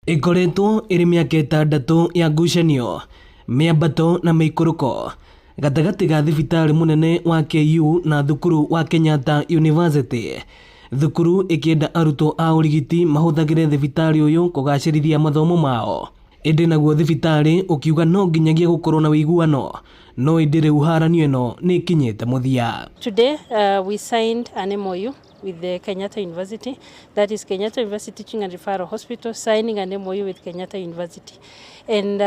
Ĩkoretwo ĩrĩ mĩaka 6 ya ngucanio, mĩambato na mĩikũrũko gatagatĩ ga thibitarĩ mũnene wa KU na thukuru wa Kenyatta University. Thukuru ĩkĩenda arutwo a ũrigiti mahũthagĩre thibitarĩ ũyũ kũgacĩrithia mathomo mao. Ĩndĩ naguo thibitarĩ ũkiuga no nginyagia gũkorwo na ũiguano, no ĩndĩ rĩu haranio ĩno nĩ ĩkinyĩte mũthia. Today we signed an MOU with the Kenyatta University, that is Kenyatta University Teaching and Referral Hospital, signing an MOU with Kenyatta University and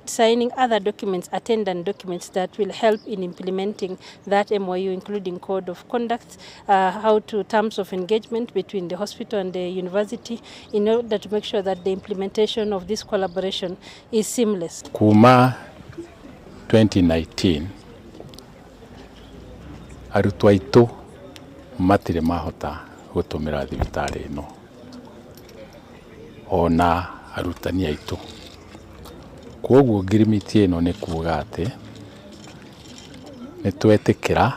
signing other documents, attendant documents that will help in implementing that MOU, including code of conduct, how to terms of engagement between the hospital and the university in order to make sure that the implementation of this collaboration is seamless. Kuma 2019 arutwo aitũ matirĩ mahota gũtũmĩra thibitarĩ ĩno, ona arutani aitũ. Koguo ngirimiti ĩno nĩ kuga atĩ nĩ twetĩkĩra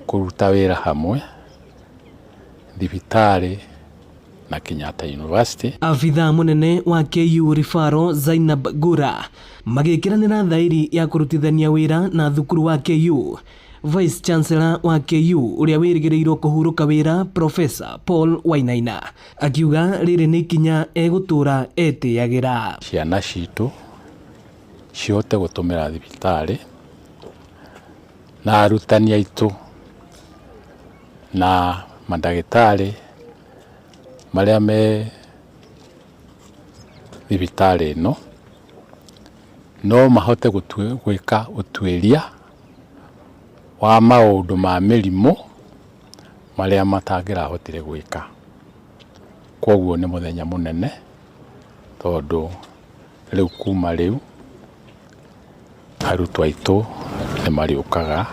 kũruta wĩra hamwe thibitarĩ na Kenyatta University. Abithaa mũnene wa KU Referral Zainab Gura magĩkĩranĩra thaĩri ya kũrutithania wĩra na thukuru wa KU. Vice Chancellor wa KU ũrĩa wĩrĩgĩrĩirwo kũhurũka wĩra, Professor Paul Wainaina, akiuga rĩrĩ nĩ ikinya egũtũra etĩyagĩra. Ciana citũ cihote gũtũmĩra thibitarĩ na arutani aitũ na mandagĩtarĩ marĩa me thibitarĩ ĩno no mahote gwĩka ũtuĩria wa maũndũ ma mĩrimũ marĩa matangĩrahotire gwĩka. Koguo nĩ mũthenya mũnene tondũ rĩu kuma rĩu arutwo aitũ nĩ marĩũkaga,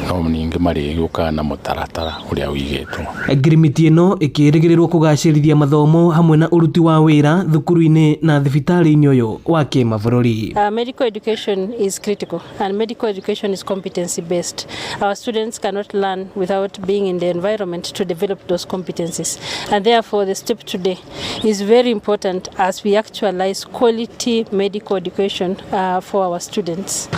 no ningĩ marĩgĩũkaga na mũtaratara ũrĩa ũigĩtwo. Ngirimiti ĩno ĩkĩrĩgĩrĩrwo kũgacĩrithia mathomo hamwe na ũruti wa wĩra thukuru-inĩ na thibitarĩ-inĩ ũyũ wa kĩmabũrũri. Medical education is critical and medical education is competency based. Our students cannot learn without being in the environment to develop those competencies, and therefore the step today is very important as we actualize quality medical education for our students.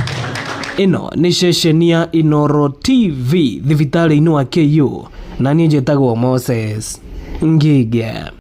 Ĩno nĩ ceceni ya Inoro TV thibitarĩ-inĩ wa KU, na niĩ njĩtagwo Moses Ngige.